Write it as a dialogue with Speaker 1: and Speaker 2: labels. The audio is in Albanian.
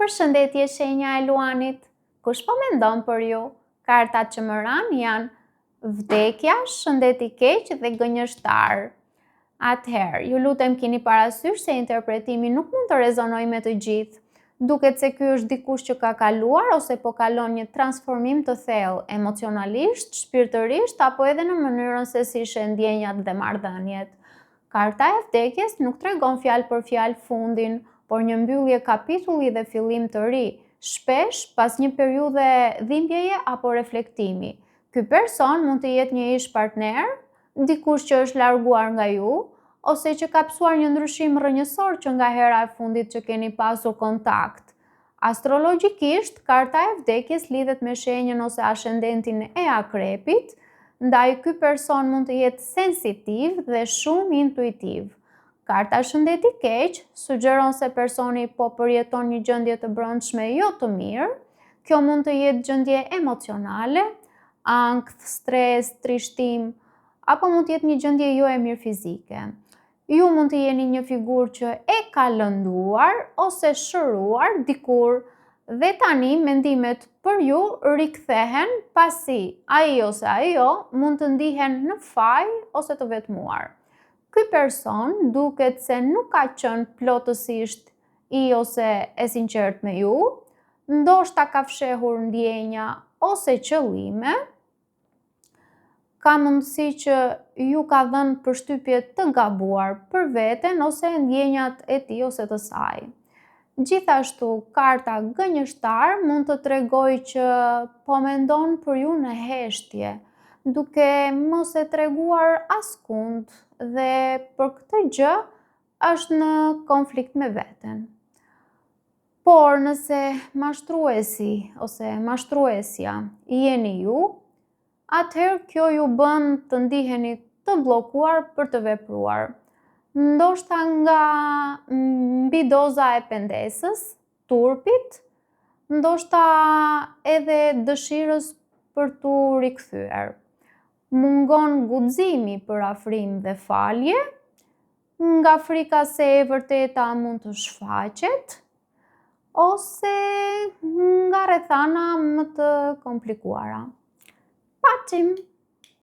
Speaker 1: Përshëndetje shenja e Luanit. Kush po mendon për ju? Kartat që më ranë janë vdekja, shëndet i keq dhe gënjeshtar. Atëherë, ju lutem kini parasysh se interpretimi nuk mund të rezonojë me të gjithë. Duket se ky është dikush që ka kaluar ose po kalon një transformim të thellë emocionalisht, shpirtërisht apo edhe në mënyrën se si sheh ndjenjat dhe marrëdhëniet. Karta e vdekjes nuk tregon fjalë për fjalë fundin, por një mbyllje kapitulli dhe fillim të ri, shpesh pas një periudhe dhimbjeje apo reflektimi. Ky person mund të jetë një ish partner, dikush që është larguar nga ju, ose që ka pësuar një ndryshim rrënjësor që nga hera e fundit që keni pasur kontakt. Astrologjikisht, karta e vdekjes lidhet me shenjën ose ashendentin e akrepit, ndaj ky person mund të jetë sensitiv dhe shumë intuitiv. Karta shëndet i keq sugjeron se personi po përjeton një gjendje të brendshme jo të mirë. Kjo mund të jetë gjendje emocionale, ankth, stres, trishtim, apo mund të jetë një gjendje jo e mirë fizike. Ju mund të jeni një figurë që e ka lënduar ose shëruar dikur dhe tani mendimet për ju rikthehen pasi ai ose ajo mund të ndihen në faj ose të vetmuar. Ky person duket se nuk ka qenë plotësisht i ose e sinqertë me ju, ndoshta ka fshehur ndjenja ose qëllime, ka mundësi që ju ka dhënë përshtypje të gabuar për veten ose ndjenjat e tij ose të saj. Gjithashtu, karta gënjeshtar mund të tregojë që po mendon për ju në heshtje, duke mos e treguar askund dhe për këtë gjë është në konflikt me veten. Por nëse mashtruesi ose mashtruesja jeni ju, atëherë kjo ju bën të ndiheni të bllokuar për të vepruar. Ndoshta nga mbidoza e pendesës, turpit, ndoshta edhe dëshirës për t'u rikthyer. Mungon guximi për afrim dhe falje, nga frika se e vërteta mund të shfaqet, ose nga rrethana më të komplikuara. Paçim!